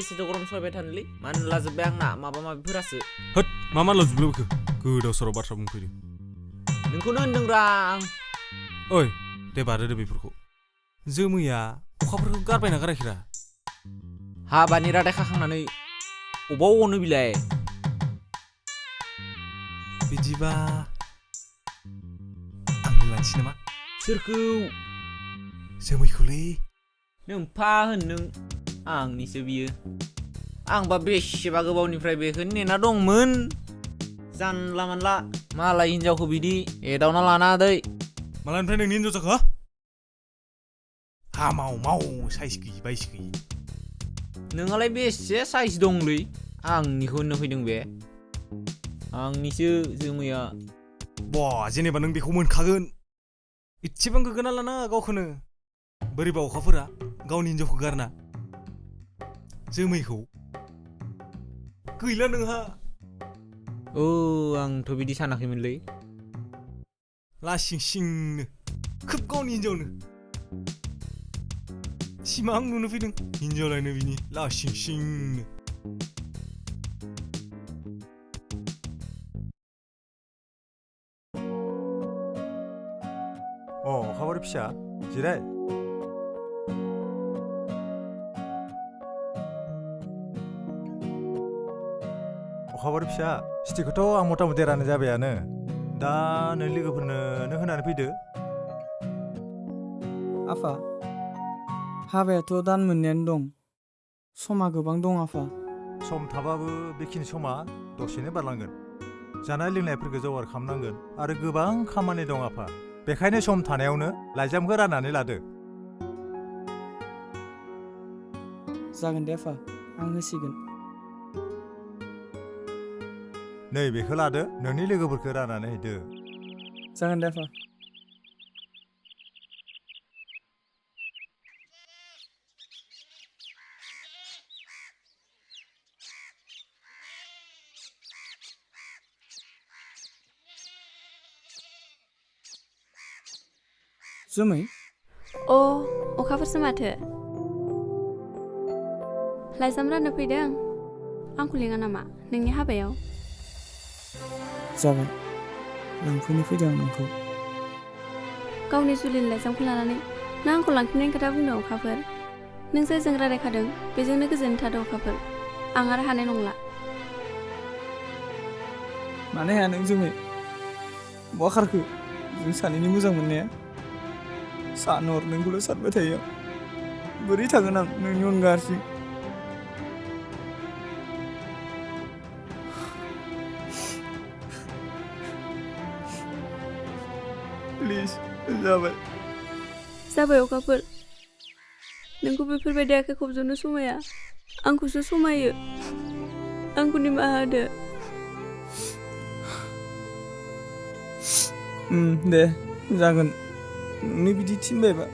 बेसेथो गरम सहायबाय थानोलै मानो लाजोब्बाय आंना माबा माबिफोरासो होद मा लाजोबलै बेखौ गोदाव सोराव बाथ्रा बुंफैदों नोंखौनो होनदोंब्रा आं ओइ दे बादो बेफोरखौ जोमैया अखाफोरखौ गारबायना गाराखैरा हाबानि रादाय खाखांनानै अबाव अनो बिलाय बिदिबा आंनो लानोसै नामा सोरखौ जोमैखौलै नों फा होन नों आंनिसो बियो आंबा बेसेबा गोबावनिफ्राय बेखौ नेना दंमोन जानला मानला मालाय हिनजावखौ बिदि एदावना लाना दै मालानिफ्राय नोंनि हिनजाव जाखो हा माव साइज गैयि बायस गैयि नोंहालाय बेसे साइज दंलै आंनिखौ होननो फैदों बे आंनिसो जोमैया जेनेबा नों बेखौ मोनखागोन इसेबां गोग्गाना लाना गावखौनो बोरैबा अखाफोरा गावनि हिनजावखौ गारना जोमैखौ गैला नोंहा आंथ' बिदि सानाखैमोनलै लासिं सिंनो खोब गावनि हिनजावनो सिमां नुनो फैदों हिनजावलायनो बिनि लासिं सिंनो अखाफोर फिसा जिराय अखाफोर फिसा सिटिखौथ' आं मथा मथि राननाय जाबायानो दा नों लोगोफोरनो नों होनानै फैदो आफा हाबायाथ' दान मोननैयानो दं समा गोबां दं आफा सम थाबाबो बेखिनि समा दसेनो बारलांगोन जानाय लोंनायफोरखौ जगार खालामनांगोन आरो गोबां खामानि दं आफा बेखायनो सम थानायावनो लाइजामखौ राननानै लादो जागोन दे आफा आं होसिगोन नै बेखौ लादो नोंनि लोगोफोरखौ राननानै हैदो जागोन दे आफा जोमै अखाफोरसो माथो लाइजाम राननो फैदों आंखौ लिङा नामा नोंनि हाबायाव जाबाय लांफैनो फैदों आं नोंखौ गावनि जुलिनि लाइजामखौ लानानै नों आंखौ लांफिननायनि खोथा बुंदों अखाफोर नों जायजों रायलायखादों बेजोंनो गोजोन थादों अखाफोर आं आरो हानाय नंला मानो हाया नों जोमै बहा खारखो जों सानैनि मोजां मोननाया सान हर नोंखौल' सानबाय थायो बोरै थागोन आं नोंनि अनगा हारसिं प्लिज जाबाय अखाफोर नोंखौ बेफोरबायदि आखाइ खबजोबनो समाया आंखौसो समायो आंखौ निमाहा होदो दे जागोन नोंनि बिदि थिनबायबा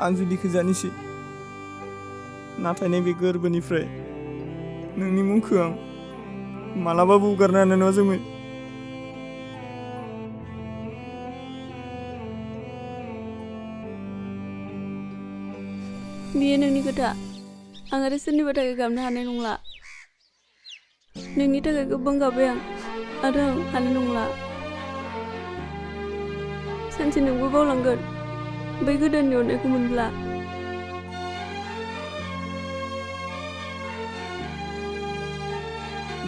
आं जुलिखौ जानोसै नाथाय नैबे गोरबोनिफ्राय नोंनि मुंखौ आं मालाबाबो उगारनो हानाय नङा जोमै बियो नोंनि खोथा आं आरो सोरनिबा थाखाय गाबनो हानाय नंला नोंनि थाखाय गोबां गाबबाय आं आरो आं हानाय नंला सानसे नोंबो बावलांगोन बै गोदाननि अननायखौ मोनब्ला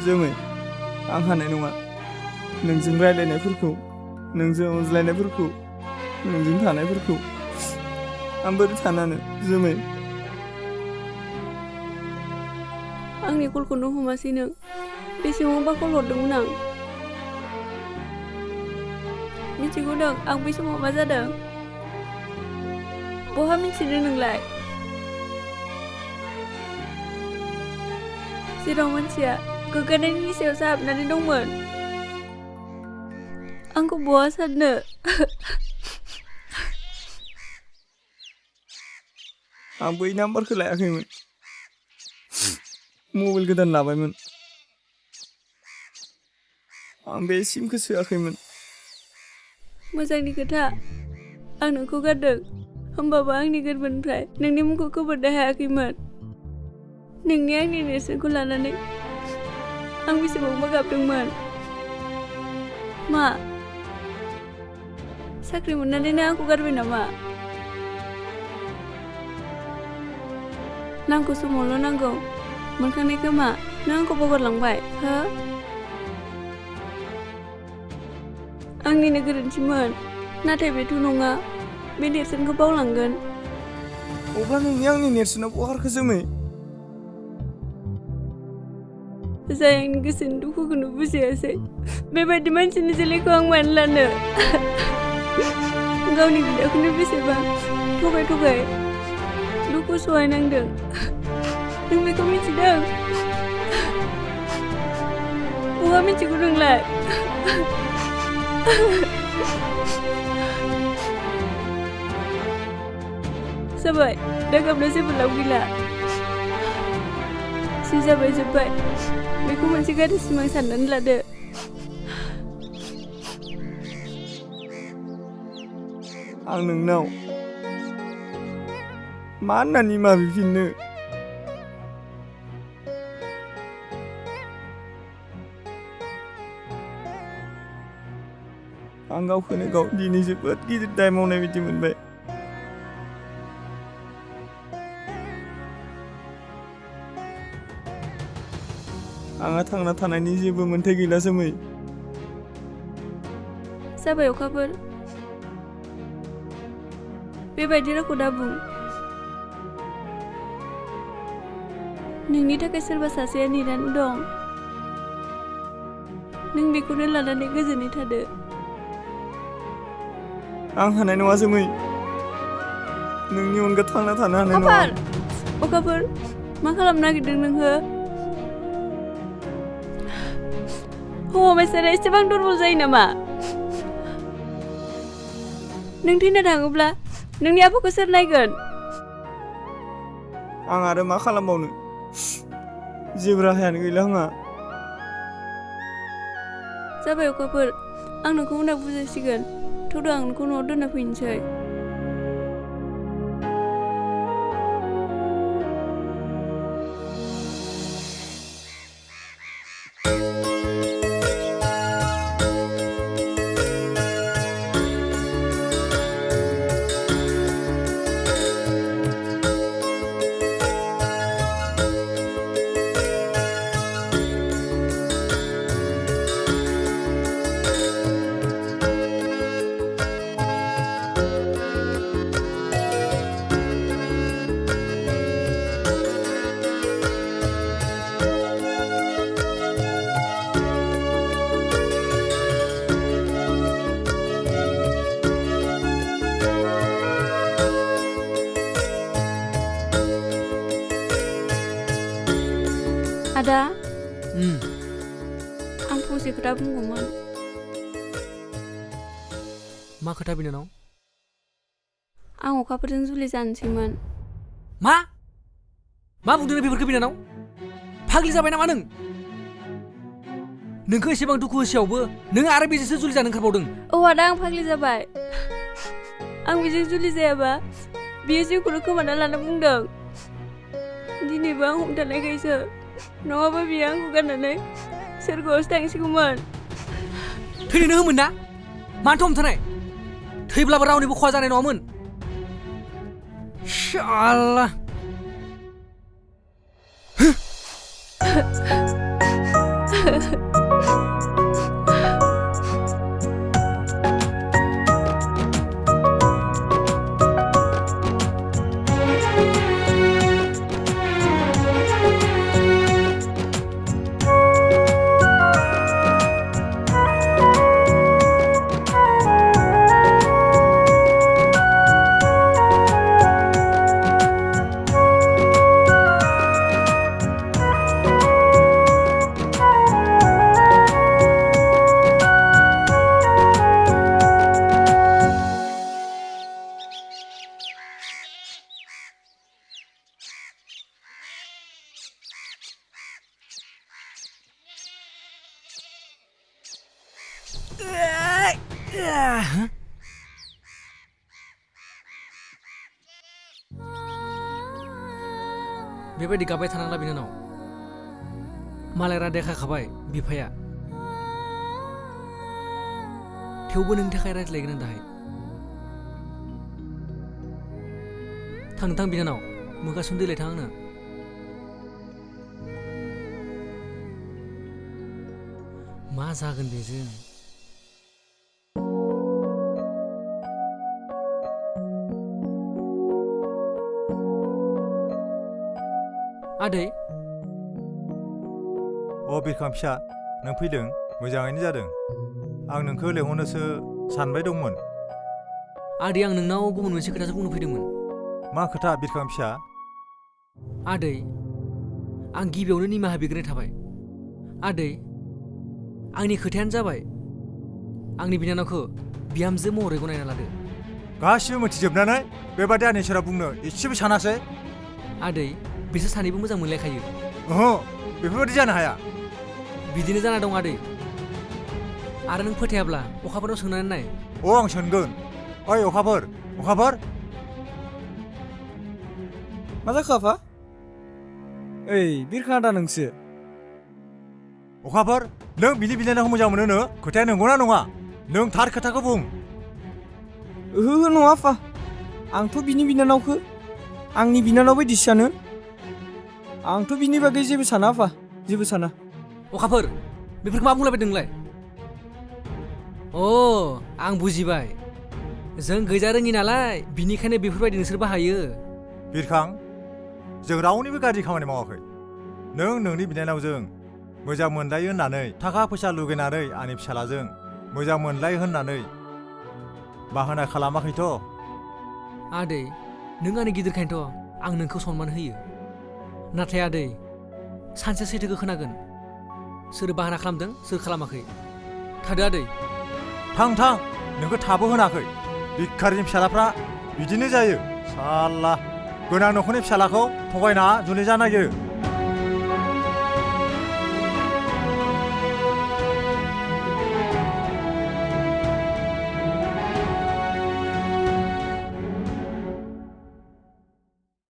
जोमै आं हानाय नङा नोंजों रायलायनायफोरखौ नोंजों अनज्लायनायफोरखौ नोंजों थानायफोरखौ आं बोरै थानानो जोमै आंनि कलखौनो हमासै नों बेसेबांबा कल हरदोंमोन आं मिथिगौ नों आं बै समाव मा जादों बहा मिथिनो नोंलाय जेराव मानसिया गोग्गानायनि निसायावसो हाबनानै दंमोन आंखौ बहा साननो आं बै नाम्बारखौ लायाखैमोन मबाइल गोदान लाबायमोन आं बे सिमखौ सोआखैमोन मोजांनि खोथा आं नोंखौ गारदों होमबाबो आंनि गोरबोनिफ्राय नोंनि मुंखौ खोमोरनो हायाखैमोन नोंनि आंनि नेरसोनखौ लानानै आं बेसेबांबा गाबदोंमोन। मा साख्रि मोननानै नों आंखौ गारबाय नामा? नांगौ समावल' नांगौ मोनखांनायखौ मा नों आंखौ बावगारलांबाय हो? आंनिनो गोरोन्थिमोन, नाथाय बेथ' नङा। बे नेरसोनखौ बावलांगोन। अब्ला नोंनि आंनि नेरसोनाव बहारखो जोमै? जाय आंनि गोसोनि दुखुखौनो बुजियासै बेबायदि मानसिनि जोलैखौ आं मानो लानो? गावनि बिदाखौनो बेसेबां थगाय दुखु सहायनांदों नों बेखौ मिथिदों? बहा मिथिगौ नोंलाय? जाबाय, दा गाबना जेबो लाब गैला। जि जाबाय जोब्बाय, बेखौ मोनसे गाज्रि सिमां साननानै लादो। आं नोंनाव मा होनना निमाहा बिफिननो? आं गावखौनो गाव दिनै जोबोद गिदिर दाय मावनाय बायदि मोनबाय। आंहा थांना थानायनि जेबो मोन्थाय गैला जोमै। जाबाय अखाफोर, बेबायदि रावखौ दाबुं। नोंनि थाखाय सोरबा सासेया नेनानै दं। नों बेखौनो लानानै गोजोनै थादो। आं हानाय नङा जोमै। नोंनि अनगा थांना थानो हानाय नङा। अखाफोर, मा खालामनो नागिरदों नोङो? हौवा मानसिया एसेबां दुरबल जायो नामा? नों थैना थाङोब्ला नोंनि आबौखौ सोर नायगोन? आं आरो मा खालामबावनो? जेबो राहायानो गैला आंहा। जाबाय अखाफोर, आं नोंखौ उनाव बुजायसिगोन। थौदो, आं नोंखौ न'आव दोनना फैनोसै। आदा, आं फंसे खोथा बुंगौमोन। मा खोथा बिनानाव? आं अखाफोरजों जुलि जानोसैमोन। मा बुंदों बेफोरखौ बिनानाव? फाग्लि जाबाय नामा नों? नोंखौ एसेबां दुखु होसेयावबो नों आरो बेजोंसो जुलि जानो ओंखारबावदों? औ आदा, आं फाग्लि जाबाय। आं बेजों जुलि जायाबा बियो जिउखौनो खोमाना लानो बुंदों। दिनैबो आं हमथानायखायसो, नङाबा बियो आंखौ गारनानै सोरगोआवसो थांसिगौमोन। थैनोनो होमोन ना? मानोथो हमथानाय? थैब्लाबो रावनिबो खहा जानाय नङामोन। शाला। बेबायदि गाबबाय थानांला बिनानाव मालाय रादाय खाखाबाय बिफाया थेवबो नोंनि थाखाय रायज्लायगोन आं दाहाय थां बिनानाव मोगासिनो दैलाय थां आंनो मा जागोन बेजों आदै बिरखां फिसा नों फैदों मोजाङैनो जादों आं नोंखौ लेंहरनोसो सानबाय दंमोन आदै आं नोंनाव गुबुन मोनसे खोथासो बुंनो फैदोंमोन मा खोथा बिरखां फिसा आदै आं गिबियावनो निमाहा बिग्रोनाय थाबाय आदै आंनि खोथायानो जाबाय आंनि बिनानावखौ बिहामजो महरै गनायना लादो गासिबो मिथिजोबनानै बेबादि आंनि सेराव बुंनो एसेबो सानासै आदै बिसोर सानैबो मोजां मोनलायखायो ओहो बेफोरबायदि जानो हाया बिदिनो जाना दं आदै आरो नों फोथायाब्ला अखाफोरनाव सोंनानै नाय आं सोंगोन ओइ अखाफोर मा जाखो आफा ओइ बिरखां आदा नोंसो अखाफोर नों बिनि बिनानावखौ मोजां मोनो खोथाया नंगौना नङा नों थार खोथाखौ बुं ओहो नङा आफा आंथ' बिनि बिनानावखौ आंनि बिनानाव बायदि सानो आंथ' बिनि बागै जेबो साना आफा जेबो साना अखाफोर बेफोरखौ मा बुंलायबाय नोंलाय आं बुजिबाय जों गैजा रोङि नालाय बिनिखायनो बेफोरबायदि नोंसोर बाहायो बिरखां जों रावनिबो गाज्रि खामानि मावाखै नों नोंनि बिनानावजों मोजां मोनलायो होननानै थाखा फैसा लुगैनानै आंनि फिसालाजों मोजां मोनलायो होननानै बाहाना खालामाखैथ' आदै नों आंनि गिदिरखायनोथ' आं नोंखौ सनमान होयो नाथाय आदै सानसे सैथोखौ खोनागोन सोर बाहाना खालामदों सोर खालामाखै थादो आदै थां नोंखौ थाबो होनाखै भिखारिनि फिसालाफ्रा बिदिनो जायो साला गोनां न'खरनि फिसालाखौ थगायना जुलि जानो नागिरो